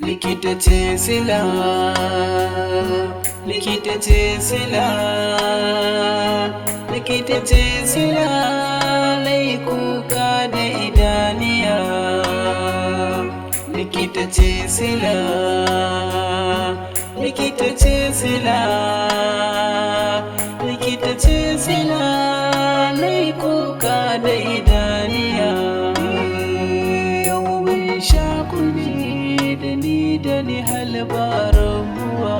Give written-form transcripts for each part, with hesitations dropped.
Likita ce sila, likita ce sila, likita ce sila, lai kuka da idaniya. Likita ce sila, likita ce sila, likita ce sila, lai kuka da idaniya. Yau mun sha kuni da ni da ni halbaran ruwa.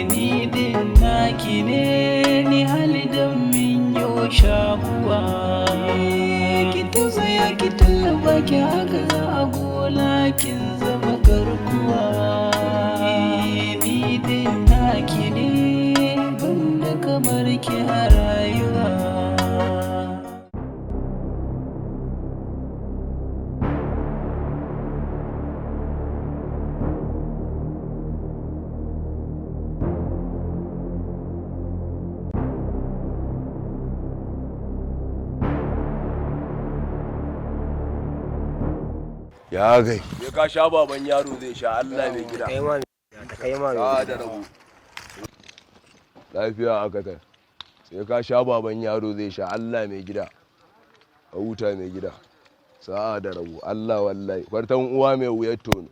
Ni din naki ne, ni halidan min yau shakuwa. Ki tausaya, ki tallafa, ki haka za a gola, kin zama garkuwa. Ni din naki ne, banda kamar ki a rayuwa. Ya gai. Ya ka sha baban yaro zai sha Allah mai gida. Kai ma kai ma. Ka da rabu. Lafiya aka ta. Sai ka sha baban yaro zai sha Allah mai gida. A huta mai gida. Sa'a da rabu Allah wallahi. Kwartan uwa mai wuyar tono.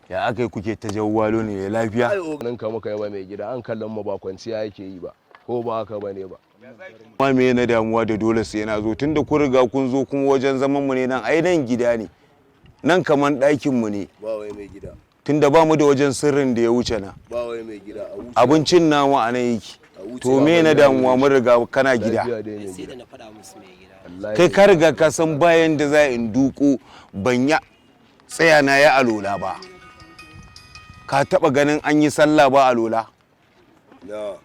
Ya aka yi kuke ta jawwalo ne ya lafiya? Ai nan ka muka yaba mai gida, an kallon mu ba kwanciya yake yi ba. Ko ba haka bane ba. Ma me na damuwa da dole sai na zo, tunda kun riga kun zo kuma wajen zaman mu ne nan, ai nan gida ne. Nan kaman ɗakin mu ne. Ba wai mai gida. Tunda ba mu da wajen sirrin da ya wuce na. Ba wai mai gida, a wuce. Abincin namu a nan yake. A wuce. To me na damuwa, mun riga kana gida. Lafiya dai mai Sai gida. da na faɗa musu mai gida. Wallahi. Kai ka riga ka san bayan da za in duko ban ya tsaya na ya alola ba. Ka taba ganin an yi sallah ba alola? Na.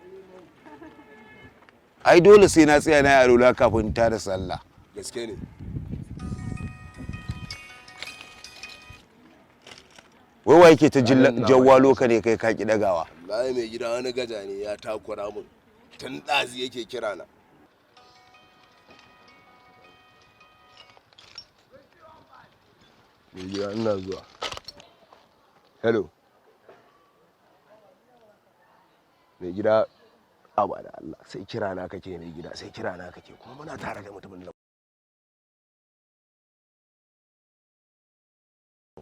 Ai dole sai na tsaya na ya alola kafin ta da sallah. Gaske ne. Wai wa yake ta Ranar na jawwalo ka ne kai ka ki dagawa? Wallahi mai gida, wani gaja ne ya takura mun. Tun ɗazi yake kira na. Mai gida, ina zuwa. Hello. Mai gida, aba da Allah, sai kira na kake mai gida, sai kira na kake, kuma muna tare da mutumin nan.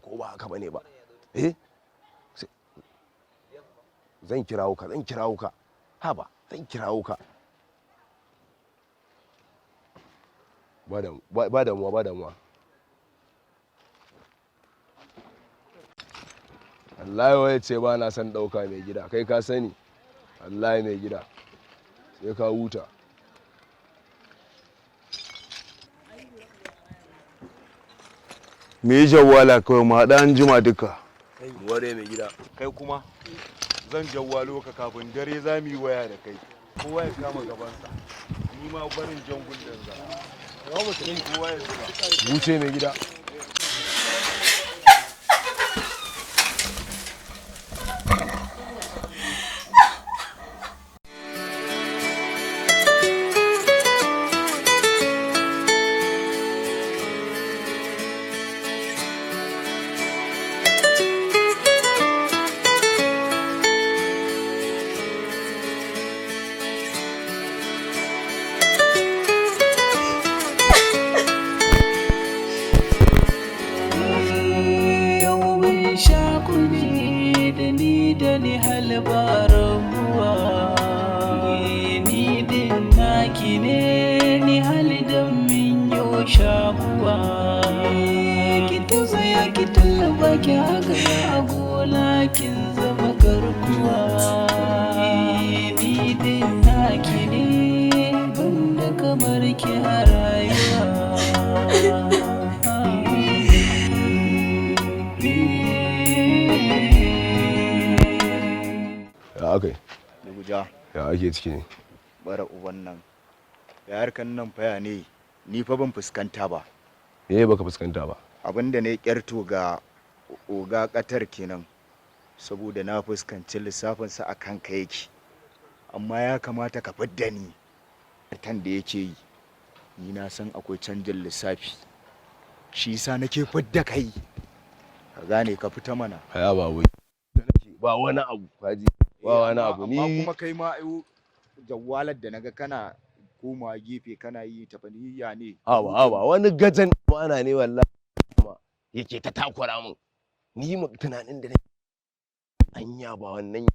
Ko ba haka bane ba? Eh? Zan kirawo ka, zan kirawo ka, haba, zan kirawo ka. Ba ba damuwa, ba damuwa. Wallahi waye ce ba na son ɗauka mai gida, kai ka sani. Wallahi mai gida, sai ka huta. Me yi jawwala kawai, mu haɗa an jima duka. Ware mai gida. Kai kuma zan jawwalo ka kafin dare, za mu yi waya da kai. Kowa ya kama gabansa. Ni ma barin jangun ɗin za. Kowa ya zuba. Wuce mai gida. Yau mun sha kuni da ni da ni halbaran ruwa. Ni din naki ne, ni halidan min yau shakuwa. Ki tausaya, ki tallafa, ki haka a gola, kin zama garkuwa. Ni din naki ne, banda kamar ki a rayuwa. Ya aka yi? Guja. Ya ake ciki ne? Bara uban nan. Ya harkan nan faya ne, ni fa ban fuskanta ba. Me baka fuskanta ba? Abinda ne kyarto ga oga katar kenan. Saboda na fuskanci lissafinsa a kanka yake. Amma ya kamata ka fidda ni. Tan da yake yi. Ni na san akwai canjin lissafi. Shi yasa nake fidda kai. Ka gane, ka fita mana. Haya, ba wai ba wani abu, kaji, ba wani abu. Amma ni kuma kai ma ai jawwalar da naga kana komawa gefe kana yi tafaniya ne. Awa awa, wani gajan ana ne wallahi ma yake ta takura min. Ni mu tunanin da nake, anya ba wannan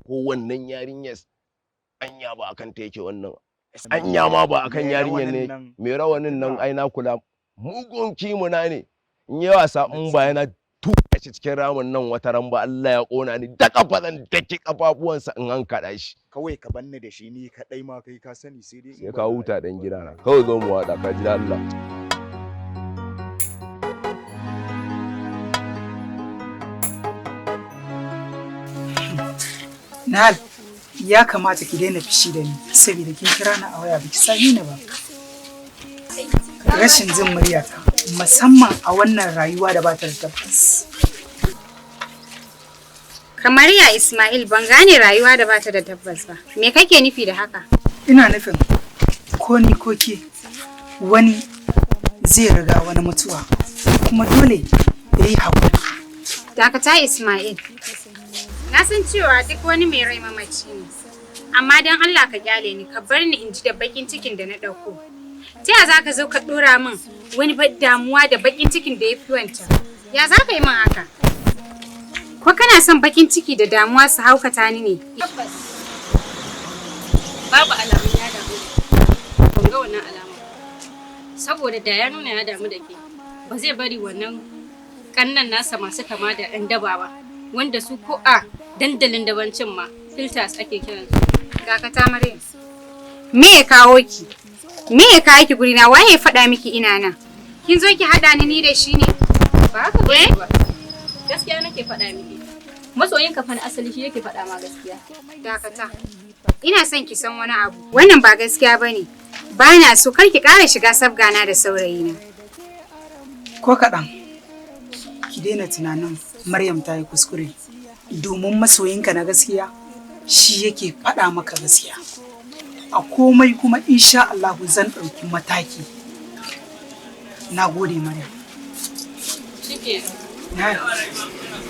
ko wannan yarinyar, anya ba akan ta yake wannan, anya ma ba akan Mai yarinyar ne. rawanin nan. Mai rawanin nan, ai na kula mugun kimuna ne. In yi wasa, in ba yana tuka shi cikin ramin nan wata ran ba, Allah ya kona ni da kafa, zan daki kafafuwansa in an kaɗa shi. Kawai ka banni da shi ni kaɗai ma, kai ka sani sai dai in Sai ba ka za a huta yi dan ba. gidana, kawai zo mu waɗa, ka ji da Allah. Nahal, ya kamata ki daina fishi da ni saboda kin kira ni a waya baki same ni ba. Rashin jin muryata musamman a wannan rayuwa da ba ta da tabbas. Kamar ya Ismail, ban gane rayuwa da bata da tabbas ba. Me kake nufi da haka? Ina nufin ko ni ko ke, wani zai riga wani mutuwa, kuma dole ya yi haƙuri. Dakata, Ismail. Na san cewa duk wani mai rai mamaci ne. Amma don Allah ka kyale ni, ka bar ni in ji da bakin cikin da na ɗauko. Ta ya za ka zo ka ɗora min wani damuwa da bakin cikin da ya fi wancan? Ya za ka yi min haka? Ko kana son bakin ciki da damuwa su haukata ni ne? Tabbas. Babu alamun ya damu da ke. Ban ga wannan alama. Saboda da ya nuna ya damu da ke, ba zai bari wannan kannan nasa masu kama da 'yan daba ba, wanda su ko a dandalin dabancin ma filters ake kiransu. Dakata, Maryam. Me ya kawo ki? Me ya kawo ki gurina? Waye ya faɗa miki ina nan? Kin zo ki haɗa ni ni da shi ne? Ba haka bane ba. Gaskiya nake faɗa miki. Masoyinka fa na asali shi yake faɗa ma gaskiya. Dakata. Ina son ki san wani abu. Wannan ba gaskiya bane. Ba na so, kar ki ƙara shiga sabgana da saurayina. Ko kaɗan, ki daina tunanin Maryam ta yi kuskure, domin masoyinka na gaskiya shi yake faɗa maka gaskiya. A komai kuma insha Allahu zan ɗauki mataki. Na gode, Maryam. Shike. Na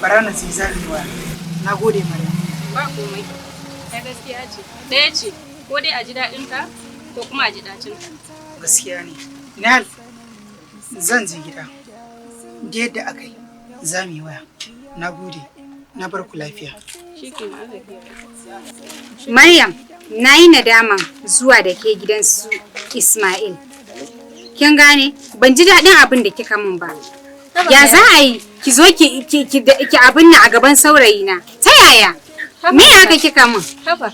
bara na sai zan yi waya. Na gode, Maryam. Ba komai. Ta gaskiya ce. Ɗaya ce, ko dai a ji daɗinta ko kuma a ji ɗacinta. Gaskiya ne. Nihal, zan je gida. Da yadda aka yi, za mu yi waya. Na gode. Na bar ku lafiya. Shike na Allah ya. Maryam, na yi nadaman zuwa da ke gidan su Ismail. Kin gane? Ban ji daɗin abin da kika min ba. Ya za a yi ki zo ki abin nan a gaban saurayina? Ta yaya? Me haka kika min? Haba,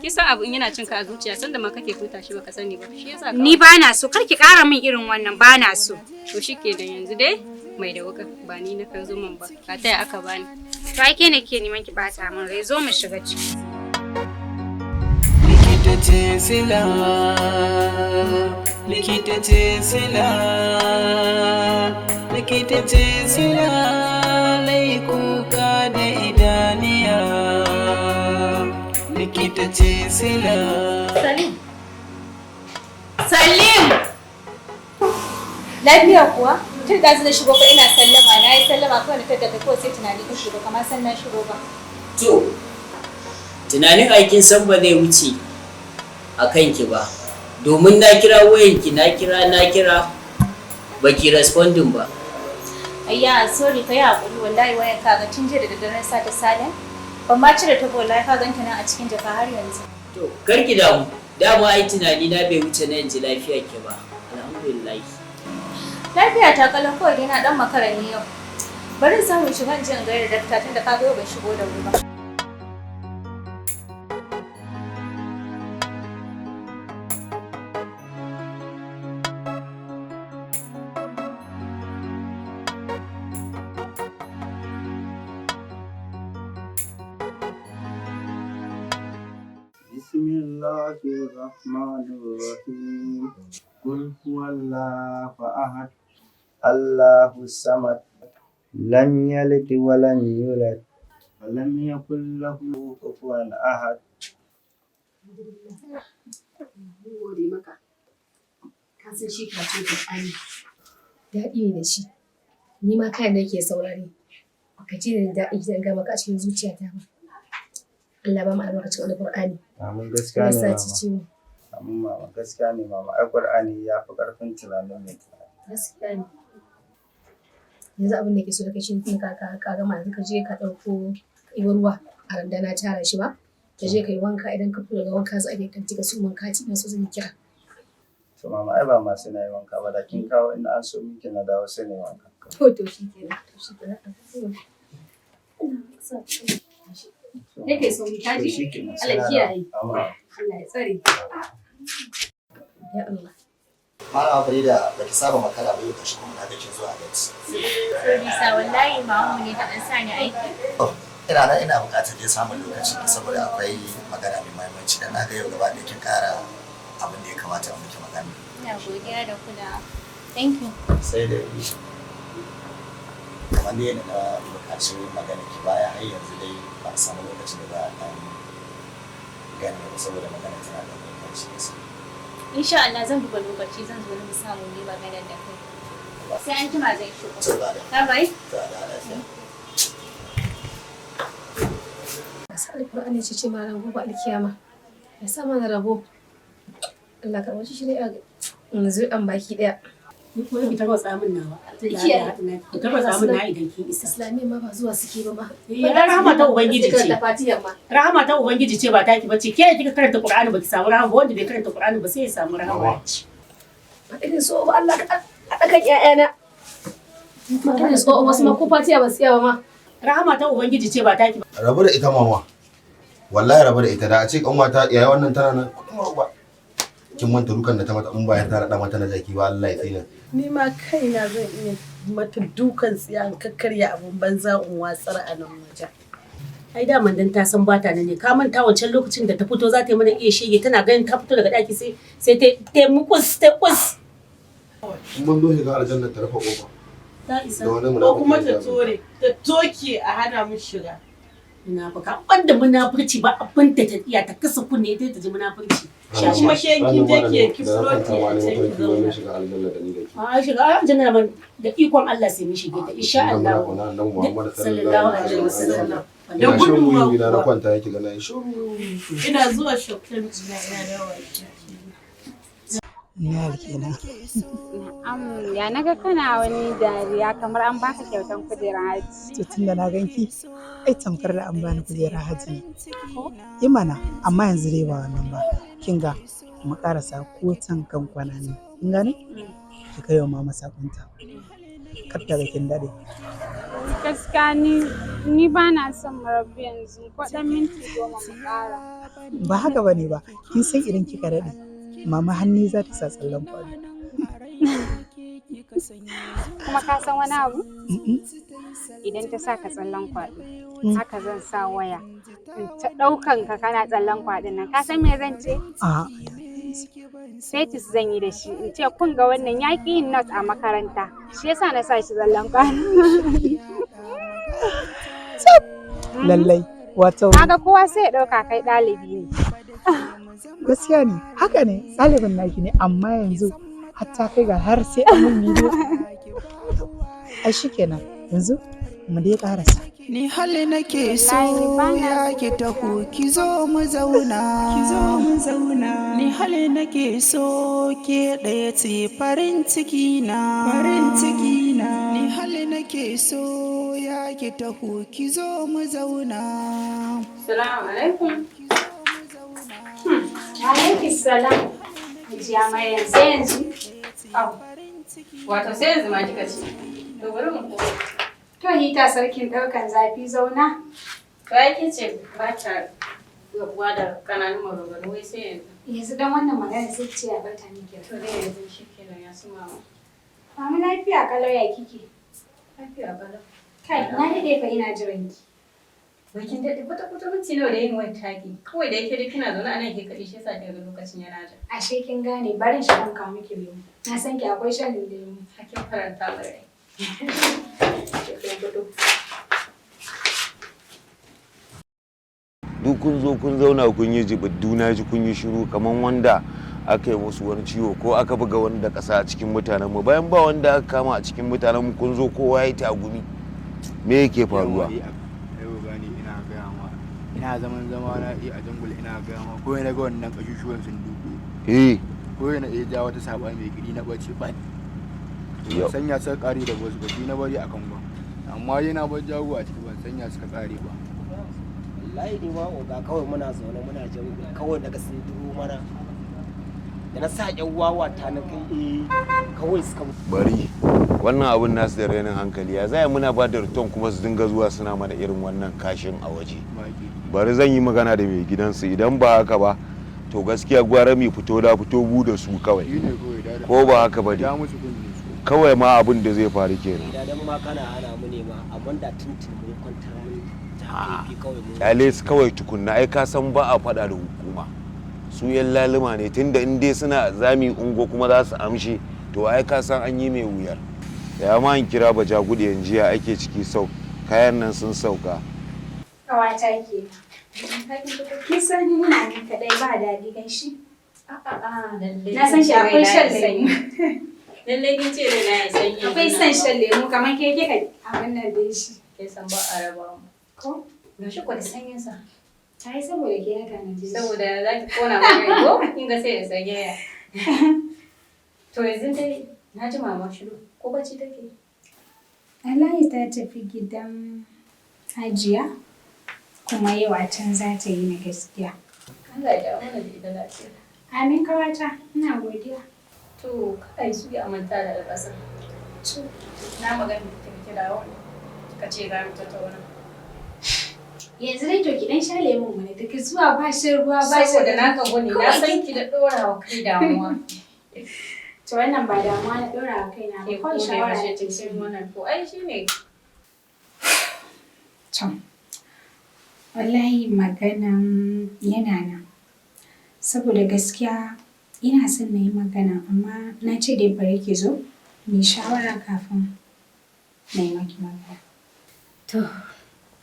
kisan abu in yana cinka a zuciya, sanda ma kake furta shi baka sani ba. Shi yasa Ni ba na so, kar ki ƙara min irin wannan, ba na so. To shikenan, yanzu dai mai da wuka ba ni na kan zo min ba. Ka taya aka bani. To ai ke ne ke neman ki bata min rai, zo mu shiga ciki. Likita ce sila, likita ce sila, likita ce sila, lai kuka da idaniya, likita ce sila. Salim. Salim! Lafiya kuwa? Tun da na shigo fa ina sallama, na yi sallama kawai na tadda kai, kawai sai tunani ka shigo kamar san na shigo ba. To, tunanin aikin san ba zai wuce a kanki ba, domin na kira wayanki, na kira, na kira, ba ki responding ba. Ayya, sorry, ka yi haƙuri, wallahi wayan ka ga tun jiya da daddare na sa ta silent. Ban ma cire ta ba wallahi, ka ganta nan a cikin jaka har yanzu. To, kar ki damu, dama ai tunani na bai wuce na yanzu lafiya ke ba. Alhamdulillah. Lafiya ta kalau, kawai dai na dan makara ne yau. Bari in samu shiga in je in gaida dakta tunda ka ga yau ban shigo da wuri ba. بسم الله الرحمن الرحيم. قل هو الله أحد، الله الصمد، لم يلد ولم يولد، ولم يكن له كفوا أحد. Gode maka. Ka san shi karatun Qur'ani daɗi ne da shi. Ni ma kayan da nake saurare. Baka ji da daɗi idan ga maka a cikin zuciyata ba. Allah ba mu albarkacin Alƙur'ani. Amin, gaskiya Allah ne sa mama. ci ciwo. Amin mama, gaskiya ne mama. Ai Qur'ani ya fi ƙarfin tunanin mai tunani. Gaskiya ne. Yanzu abin da ke so da kai shi ne ka gama yanzu ka je ka ɗauko ka yi ruwa a randa na tara shi ba. Ka je ka yi wanka, idan ka fito daga wanka za a je kanti ka siyo min kati na so zan yi kira. To mama, ai ba ma sai na yi wanka ba, da kin kawo in an so miki na dawo sai na yi wanka. To shi kenan. To shi kenan. Kai kai sauri ka To ji? shi kenan, sai Allah na kiyaye. dawo. Amin. Allah ya tsare. Ya Allah. Malama Farida, baki saba makara ba, yau gashi kuma na ga kin zo a late. Sorry sir, wallahi mamanmu ne ta ɗan sa ni aiki. Ina nan ina buƙatar dai samun lokaci saboda akwai magana mai muhimmanci da na ga yau gaba ɗaya kin ƙara abin da ya kamata a miki magana. Ina godiya da kulawa. Thank you. Sai dai kamar dai yadda na buƙaci magana ki baya, har yanzu dai ba a samu lokacin da za a ɗan gane ba saboda magana tana da muhimmanci gaskiya. Insha Allah zan duba lokaci, zan zo mu samu mu yi maganar da kai. Sai an jima zan shigo. To ba da. Bye bye. To da lafiya. Sa Alƙur'ani ce ce malam gobe alkiyama. Ya sa mana rabo. Allah ka wace shi ne a zuri'an baki ɗaya. Ni kuma ki tarwatsa min nawa. Kiyaye. Ki tarwatsa min na idan kin isa. Islamiyya ma ba zuwa suke ba ma. Eh, rahama ta Ubangiji ce. Karanta Fatiha ma. Rahama ta Ubangiji ce ba taki bace. Ke kika karanta Qur'ani baki samu rahama ba, wanda bai karanta Qur'ani ba sai ya samu rahama. Ba irin so ba, Allah ka haɗa kan ƴaƴana. Ba irin so wasu ma ko Fatiha ba su iya ba ma. Rahama ta Ubangiji ce ba taki ba. Rabu da ita mama, wallahi rabu da ita. Da a ce kanwata yayi wannan tana nan kuma kin manta dukan da ta mata, in ba ya ta rada mata na jaki ba, Allah ya tsina. Ni ma kaina zan iya mata dukan tsiya in kakkarya abin banza in watsar a nan wajen. Ai daman dan ta san bata nan ne. Ka manta wancan lokacin da ta fito za ta yi mana iya shege, tana ganin ta fito daga daki sai ta mukus ta kus. In mun zo shiga aljanna ta rufe kofa. Ta isa. Da wani Ko kuma munafiki ta ya zo. tore, ta toke a hana mu shiga. Munafuka wanda munafurci ba abin da ta iya, ta kasa kunne ita ta ji munafurci. Ko kuma ke kin je ki yanki Da na kwanta floti ma a ne can ki mafarki wani zauna. shiga aljanna da ni da ke. A shiga aljanna ban da ikon Allah sai mun shige ta insha Tunda muna Allah. kauna Annabi Muhammad Sallallahu alaihi wasallam. Ina Da shan gudunmawa wiwi na kuwa. kwanta yake ga na yi shiru. Ina zuwa shopping ina dawowa. Nihal kenan. Na'am, ya naga kana wani dariya kamar an baka kyautan kujerar hajji. To tunda na ganki, ai tamkar da an bani kujerar hajji ne. Yi mana, amma yanzu dai ba wannan ba. Kin ga mu karasa ko can kan kwana ne. Kin gane? Ki kai wa mama sakonta. Kar ta ga kin dade. Gaskiya ni ba na son mu rabu yanzu, ko ɗan minti 10 mu ƙara. Ba haka bane ba. Kin san idan kika dade, mama hannu za ta sa tsallen kwado. Kuma ka san wani abu? Mm-mm. Idan ta sa ka tsallen kwaɗo, Mm. haka zan sa waya. In ta ɗaukan ka kana tsallen kwaɗon nan. Ka san me zan ce? A'a. Status zan yi da shi in ce kun ga wannan ya ƙi yin note a makaranta. Shi yasa na sa shi tsallen kwaɗo. Lallai. Wato Kaga kowa sai ya ɗauka kai ɗalibi ne. Gaskiya ne, haka ne, ɗalibin naki ne, amma yanzu hatta kai ga har sai an mun bidiyo. Ai shikenan, yanzu mu dai karasa. Ni hali nake so ya ki taho ki zo mu zauna. Ki zo mu zauna. Ni hali nake so, ke ɗaya ce farin ciki na. Farin ciki na. Ni hali nake so ya ki taho ki zo mu zauna. Salamu alaikum. Alaikum salam. Hajiya Maryam, sai yanzu. Au. Wato sai yanzu ma kika ce. To bari mu koma. To hita sarkin ɗaukan zafi, zauna. To ai ke ce ba ta rabuwa da ƙananun maganganu, wai sai yanzu. Yanzu dan wannan magana sai ce ya bata miki. To dai yanzu shikenan, ya su mama. Mama, lafiya kalau, ya kike? Lafiya kalau. Kai, na daɗe fa ina jiran ki. Bakin daɗe kwata kwata, minti nawa da yin wayar taki. Kawai da yake dai kina zaune a nan ke kaɗai, shi yasa kika ga lokacin yana ja. Ashe kin gane, barin shi kan kawo miki lemu. Na san ki akwai shan lemu. Hakin faranta min rai. Duk kun zo kun zauna kun yi jibiddu, na ji kun yi shiru kamar wanda aka yi musu wani ciwo ko aka buga wani da ƙasa a cikin mutanen mu, bayan ba wanda aka kama a cikin mutanen mu. Kun zo kowa ya tagumi, me yake faruwa? Yau gani ina gaya ma, ina zaman zama na iya a jungle, ina gaya ma, ko na ga wannan kashushuwan sun duku, ko na iya ja wata saba mai gidi na bace ba. Sanya suka kare da wasu ba na bari a kangon, amma yana bar jago a ciki, ban sanya suka kare ba. Wallahi ni ma oga, kawai muna zaune muna jungle, kawai daga sun duro mana da na sa yan wawa ta na kai, kawai suka Bari wannan abun nasu da rainin hankali, ya zai muna ba da return kuma su dinga zuwa suna mana irin wannan kashin a waje? Bari zan yi magana da mai gidansu. Idan ba haka ba, to gaskiya gwara mai fito da fito bu da su kawai, ko ba haka ba dai? Kawai ma abin da zai faru kenan. Da dan ma kana hana mu ne ma, amma da tuntun mun kwantar mun ta kaifi kawai mun. Kyale su kawai tukunna. Ai ka san ba a faɗa da hukuma, su yan lalima ne, tunda in dai suna zami ungo kuma za su amshi, to ai ka san an yi mai wuyar ya ma. In kira baja gudu yanzu, ya ake ciki? Sau kayan nan sun sauka. Ƙawata ke. Kin san ni muna nan kaɗai ba daɗi gashi. Na san shi akwai shan lemu. Lallai kin ce raina ya sanyi. Akwai son shan lemu kamar ke kika abin nan dai shi. Kin san ba a raba mu. Ko? Gashi kwa da sanyin sa. Ai saboda ke haka na ji. Saboda za ki kona min rai ko? Kin ga sai ya sanya. To yanzu dai na ji mama shiru, ko bacci take? Wallahi ta tafi gidan Hajiya, kuma yau a can za ta yi na gaskiya. Allah ya dawo mana da ita lafiya. Amin kawata, ina godiya. To kada yi suya a manta da albasa. To. Na magana da kika kira wani. Kika ce za mu tattauna. Yanzu dai to ki dan sha lemon mana, daga zuwa ba shan ruwa ba shan. Saboda naka gani na san ki da dora wa kai damuwa. To wannan ba damuwa na dora wa kaina ba, Ke kawai ko da shawara yaushe ce. cikin wannan, to ai shine. To, wallahi maganan yana nan. Saboda gaskiya ina son na yi magana, amma na ce dai bari ki zo mu yi shawara kafin na yi maki magana. To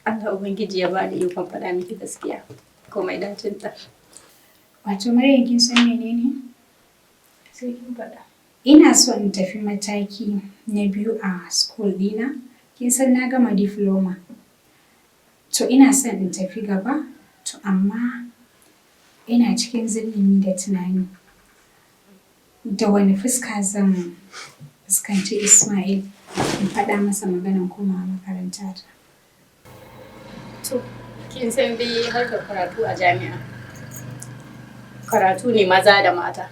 Allah Ubangiji ya bani ikon faɗa miki gaskiya komai dacin ta. Wato Maryam, kin san menene? Sai kin faɗa. Ina so in tafi mataki na biyu a school ɗina. Kin san na gama diploma. To ina son in tafi gaba, to amma ina cikin zulumi da tunani. Da wani fuska zan fuskanci Ismail in faɗa masa maganan komawa makaranta ta? To, kin san dai harkar karatu a jami'a. Karatu ne maza da mata.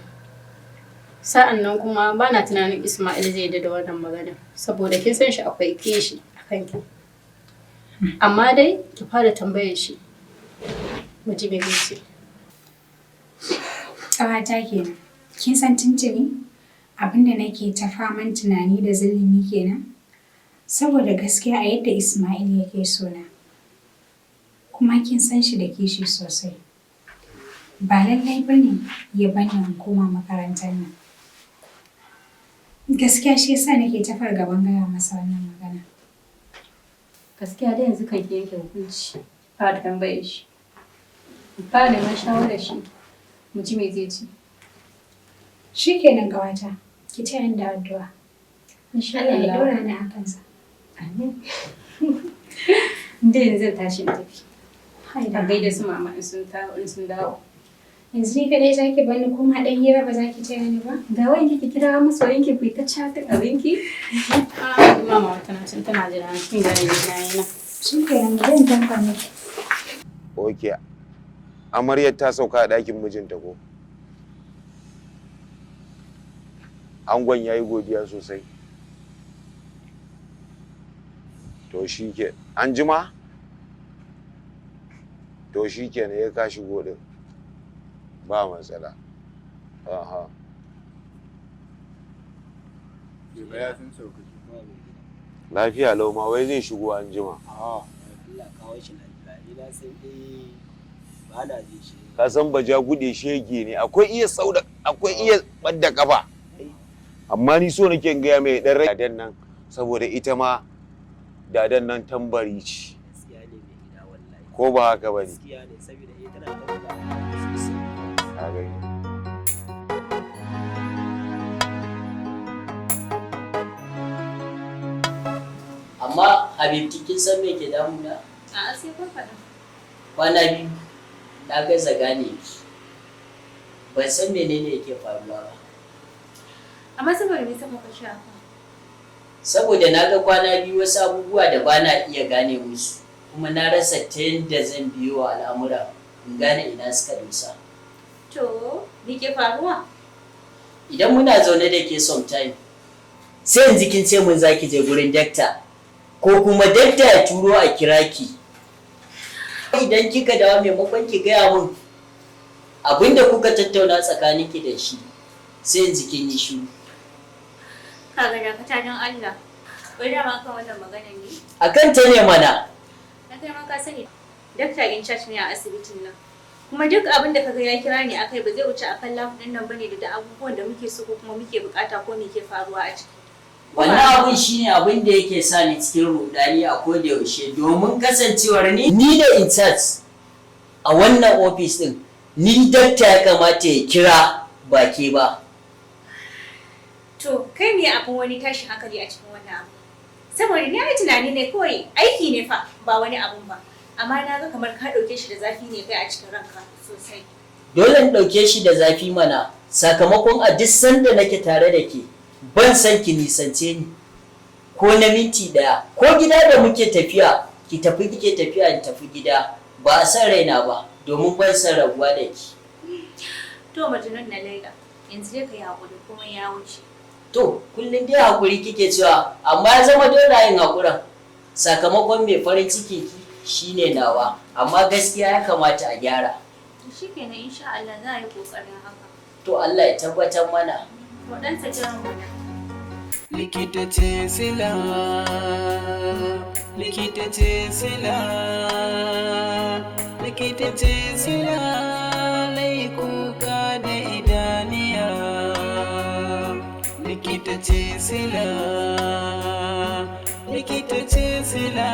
Sa'an nan kuma ba na tunanin Ismail zai yarda da wannan magana, saboda kin san shi akwai kishi a kanki. Amma dai ki fara tambayar shi. Mu ji me zai ce. Ƙawata kenan. Kin san tuntuni abinda nake ta faman tunani da zulumi kenan? Saboda gaskiya a yadda Ismail yake so na, kuma kin san shi da kishi sosai. Ba lallai ba ne ya bani in koma makarantar nan. Gaskiya shi yasa nake ta fargaban gaya masa wannan magana. Gaskiya dai yanzu kan ki yanke hukunci. Fara tambayar shi. Fara neman shawarar shi. Mu ji me zai ce. Shikenan ƙawata, ki taya ni da addu'a. Insha Allah ya Allah. ɗora ni a kansa. Amin. Dai yanzu zan tashi in tafi. Haida. A gaida su mama in sun dawo. Yanzu ni kaɗai za ki bani, kuma ɗan hira ba za ki taya ni ba? Ga wayan ki, kira masoyinki, ku yi ta chatting abinki. Ah, mama tana can tana jira, kin gane ni na yi nan. Shikenan, zan tanka miki. Ok, amaryar ta sauka a ɗakin mijinta ko? Angon ya yi godiya sosai. To shi ke an jima? To shi ke ya ka shigo ɗin, ba matsala. Aha. Ya sun sauka su kuma. Lafiya lau ma, wai zai shigo an jima. Allah kawo shi lafiya. Ni na san ba na jin shi. Ka san baja gude shege ne, akwai iya sauda, akwai iya ɓadda kafa. Amma ni so nake in gaya mai dan rai dadan nan, saboda ita ma dadan nan tambari ce. Gaskiya ne mai gida, wallahi. Ko ba haka ba ne? Gaskiya ne, saboda eh tana da sosai. Ka gani. Amma Habibti, kin san me ke damuna? A'a, sai kun faɗa. Kwana 2 na gaza gane ki. Ban san menene yake faruwa ba. Amma saboda me saka ka sha haka? Saboda na ga kwana 2 wasu abubuwa da ba na iya gane musu, kuma na rasa ta yadda zan biyo wa al'amura in gane ina suka dosa. To, me ke faruwa? Idan muna zaune da ke sometime, sai yanzu kin ce mun za ki je gurin dakta, ko kuma dakta ya turo a kira ki. Idan kika dawo, maimakon ki gaya mun abinda kuka tattauna tsakaninki da shi, sai yanzu kin yi shiru. Ka ga, dakata don Allah. Wai dama kan wannan maganar ne? A kan ta ne mana. Na kai ma ka sani, dakta in charge ne a asibitin nan. Kuma duk abin da kaga ya kira ni akai ba zai wuce akan lab din nan bane da duk abubuwan da muke so ko kuma muke bukata ko me ke faruwa a ciki. Wannan abun shine abin da yake sa ni cikin rudani a koda yaushe, domin kasancewar ni da in charge a wannan ofis din, ni dakta ya kamata ya kira, ba ke ba. To, kai me abin wani tashin hankali a cikin wannan abu? Saboda ni ai tunani ne kawai, aiki ne fa, ba wani abun ba. Amma na ga kamar ka ɗauke shi da zafi ne kai a cikin ranka sosai. Dole in ɗauke shi da zafi mana, sakamakon a duk sanda nake tare da ke, ban san ki nisance ni ko na minti 1. Ko gida da muke tafiya, ki tafi, kike tafiya, in tafi gida, ba a san raina ba, domin ban san rabuwa da ki. To, Majnun na Laila, yanzu dai ka yi haƙuri, komai ya wuce. To, kullum dai hakuri kike cewa, amma ya zama dole yin hakuran, sakamakon mai farin ciki ki shine nawa, amma gaskiya ya kamata a gyara. To shikenan, insha Allah za a yi ƙoƙarin haka. To, Allah ya tabbatar mana. To, ɗan saki mana. Likita ce sila, likita ce sila, likita ce sila, nai kuka da idaniya. Likita ce sila, likita ce sila,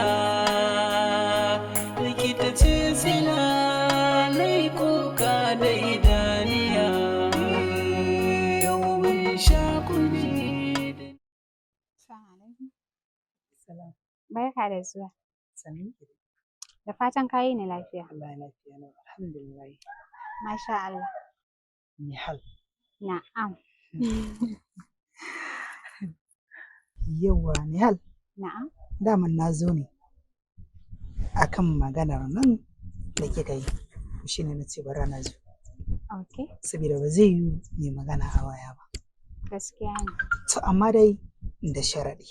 likita ce sila, nai kuka da idaniya. Yau mun sha kuni. Barka da zuwa. Sannu. Da fatan ka yi ni lafiya. Allah, lafiya lau, alhamdulillah. Masha Allah. Nihal. Na'am. Yawwa Nihal. Na'am. Daman na zo ne akan maganar nan da kika yi. Shi ne na ce bara na zo. Okay. Saboda ba zai yiwu mai magana a waya ba. Gaskiya ne. To, amma dai da sharaɗi.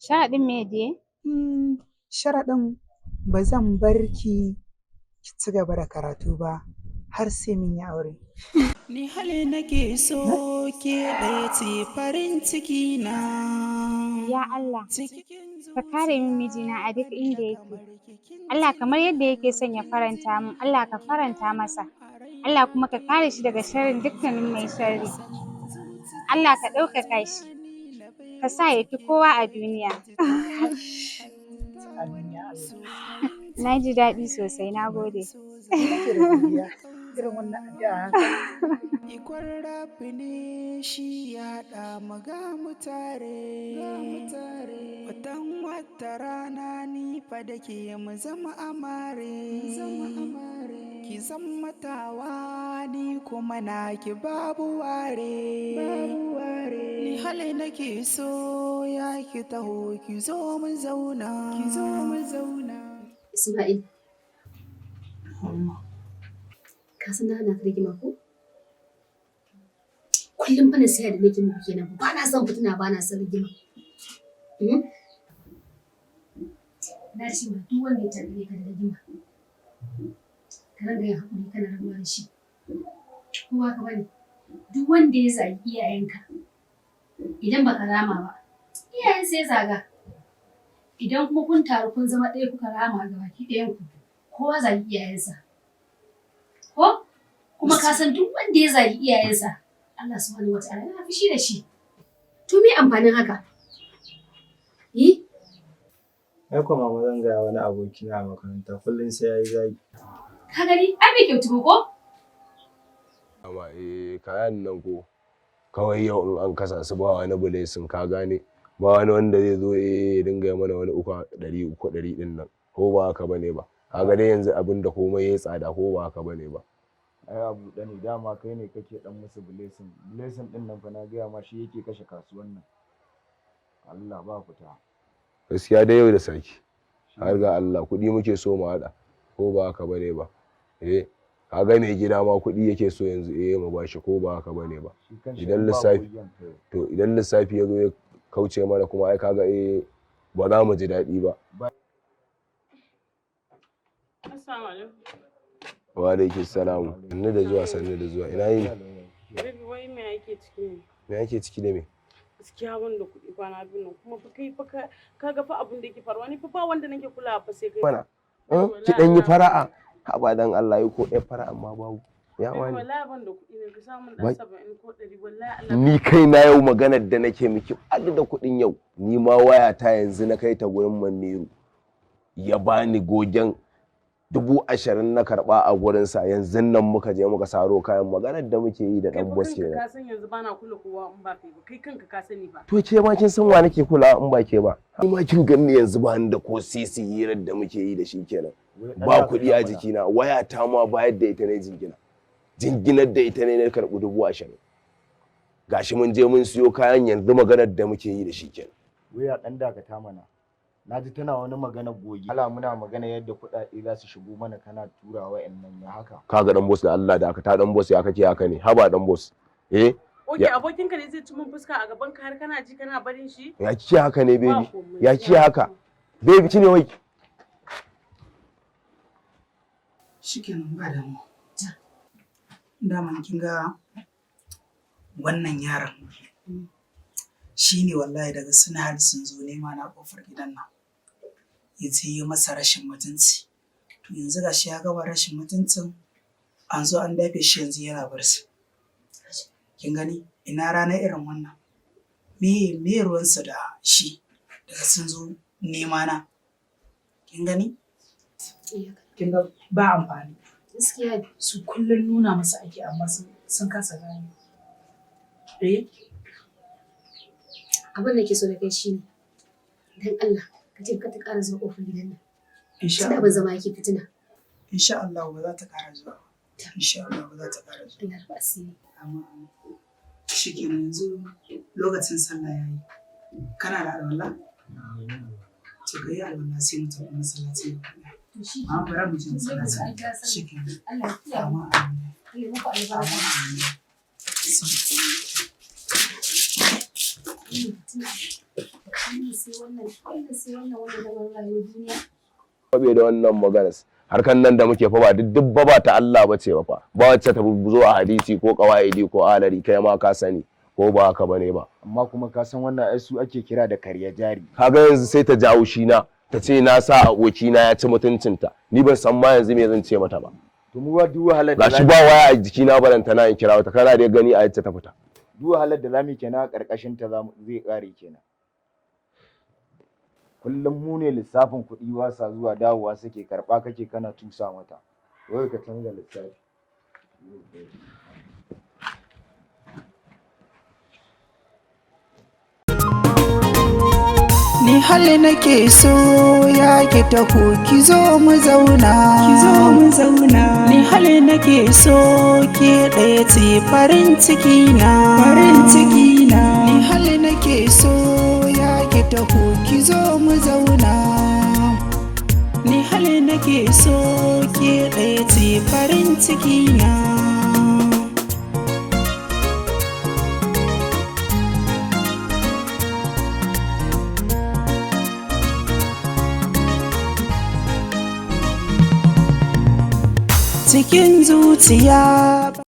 Sharaɗin me dai? Sharaɗin ba zan bar ki ki ci gaba da karatu ba har sai mun yi aure. Ni hali nake so, ke ɗaya ce farin ciki na. Ya Allah, ka kare min mijina a duk inda yake. Allah, kamar yadda yake son ya faranta min, Allah ka faranta masa. Allah kuma ka kare shi daga sharrin dukkanin mai sharri. Allah ka ɗaukaka shi, ka sa ya fi kowa a duniya. Amin ya Allah. Na ji daɗi sosai, na gode. Nake da godiya. Irin wannan addu'a haka. Ikon Rabbi ne shi ya haɗa mu, ga mu tare. Watan wata rana ni fa da ke mu zama amare. Ki zama tawa, ni kuma na ki, babu ware. Ni hali nake so, ya ki taho, ki zo mu zauna. Ki zo mu zauna. Ismail. Ka san na hana ka rigima ko? Kullum fa nasiha da nake muku kenan, ba na son fitina, ba na son rigima. Hmm? Na ce ma duk wanda ya tarbe ka da rigima, ka ringa yin haƙuri kana rabuwa da shi. Kowa ka bane. Duk wanda ya zagi iyayenka, idan baka rama ba, iyayensa ya zaga. Idan kuma kun taru kun zama ɗaya kuka rama ga baki ɗayan ku, kowa zagi iyayensa. Ko? Kuma ka san duk wanda ya zagi iyayensa, Allah Subhanahu wa Ta'ala yana fushi da shi. To, me amfanin haka? Eh? Ai kuwa mama zan gaya wani abokina a makaranta kullum sai yayi zagi. Ka gani? Ai bai kyautu ba ko? Amma eh kayan nan ko kawai yau in an kasa su ba wani blessing, ka gane, ba wani wanda zai zo ya dinga yi mana wani 300 300 din nan, ko ba haka bane ba? Kaga dai yanzu abin da komai ya tsada, ko ba haka bane ba? Ai a buɗe ne dama, kai ne kake dan musu blessing. Blessing din nan fa na gaya ma shi yake kashe kasuwan nan. Allah ba fita. Gaskiya dai yau da saki, har ga Allah kuɗi muke so mu haɗa, ko ba haka bane ba? Eh, kaga mai gida ma kuɗi yake so yanzu mu bashi, ko ba haka bane ba? Kanshi Idan in ba lissafi gogen kai. To idan lissafi ya zo ya kauce mana kuma, ai kaga ba za mu ji daɗi ba. Assalamu alaikum. Wa alaikum salam, sannu da zuwa, sannu da zuwa. Ina yini? Baby, wai me ake ciki ne? Me ake ciki da me? Gaskiya wanda kuɗi kwana biyu nan kuma fa kai fa ka ga fa abun da yake faruwa, ni fa ba wanda nake kulawa fa sai kai. Mana ki dan yi fara'a, haba dan Allah, yi ko ɗaya fara'a ma babu ya Baby, wani. wallahi ban da kuɗi ne, ka samu Wai. dan 70 ko 100, wallahi Allah. Ni kai na yau maganar da nake miki adu da kuɗin yau, ni ma waya ta yanzu na kai ta gurin Maniru ya bani gogen 20,000 na karɓa a gurinsa. Yanzu nan muka je muka saro kayan. Maganar da muke yi da Kai ɗan fa boss kanka kenan. ka san yanzu bana kula kowa in ba kai ba, kai kanka ka sani ba. To ke ma kin san wa nake kulawa in ba ke ba? Ni ma kin ganni yanzu ba ni da ko sisi, hirar da muke yi da shi kenan. Ba kuɗi a jikina, waya ta ma bayar da ita ne, jingina jinginar da ita ne na karɓi 20,000. Gashi mun je mun siyo kayan, yanzu maganar da muke yi da shi kenan. Waya dan dakata mana. Na ji tana wani magana goge. Allah muna magana yadda kuɗaɗe za su shigo mana, kana tura wa'annan, ya haka. Kaga dan boss, da Allah da aka ta dan boss, ya kake haka ne? Haba dan boss, eh. Oke, ya abokinka ne zai ci mun fuska a gaban ka har kana ji kana barin shi? Ya kike haka ne, Ba baby? komai. Ya kike haka, baby? Kine wai. Shikenan, ba damuwa. Daman kin ga wannan yaron shi ne wallahi daga suna har sun zo nema na kofar gidan nan. Ya je yi masa rashin mutunci. To yanzu ga shi ya gama rashin mutuncin, an zo an dafe shi, yanzu yana barci. Kin gani ina rana irin wannan. Me ruwansu da shi daga sun zo nema na. Kin gani? Kin ga ba amfani. Gaskiya ne. Su kullum nuna masa ake amma sun kasa gane. Eh? Abin da ke so da kai shine dan Allah ka ce ka ta ƙara zuwa ƙofar gidan nan. Insha Tunda Allah. abin zama yake fitina. Insha Allah ba za ta ƙara zuwa ba. Insha Allah ba za ta ƙara zuwa. Allah rufa asiri. Amma shikenan, yanzu lokacin sallah yayi. Kana da alwala? To ka yi alwala sai mu tafi masallaci gaba ɗaya. To shi Amma bari mu je masallaci. Shikenan. Allah ya kiyaye. Amma amin. Allah ya muku albarka. Wannan sai wannan, wannan sai wannan, wannan zaman rayuwar duniya. Kwabe da wannan maganar, harkan nan da muke fa ba duk duk ba ta Allah ba ce ba fa, ba wacce ta zo a hadisi ko qawaidi ko alari, kai ma ka sani, ko ba haka bane ba? Amma kuma ka san wannan ai su ake kira da karya jari. Kaga yanzu sai ta jawo shi na ta ce na sa abokina ya ci mutuncinta. Ni ban san ma yanzu me zan ce mata ba. To mu ba duk wahalar da Gashi ba waya a jikina, baranta na in kira wata. Kana dai gani a yacce ta fita. Duk wahalar da zamu yi kenan a ƙarƙashin ta zamu zai ƙare kenan. Kullum mu ne lissafin kuɗi ba sa zuwa, dawowa suke, karɓa kake kana tusa mata. Wai ka canza lissafi. Ni hali nake so ya ki taho, ki zo mu zauna. Ki zo mu zauna. Ni hali nake so, ke ɗaya ce farin ciki na. Farin ciki na. Ni hali nake so ya ki taho, ki zo mu zauna. Ni hali nake so, ke ɗaya ce farin ciki na. Cikin zuciya.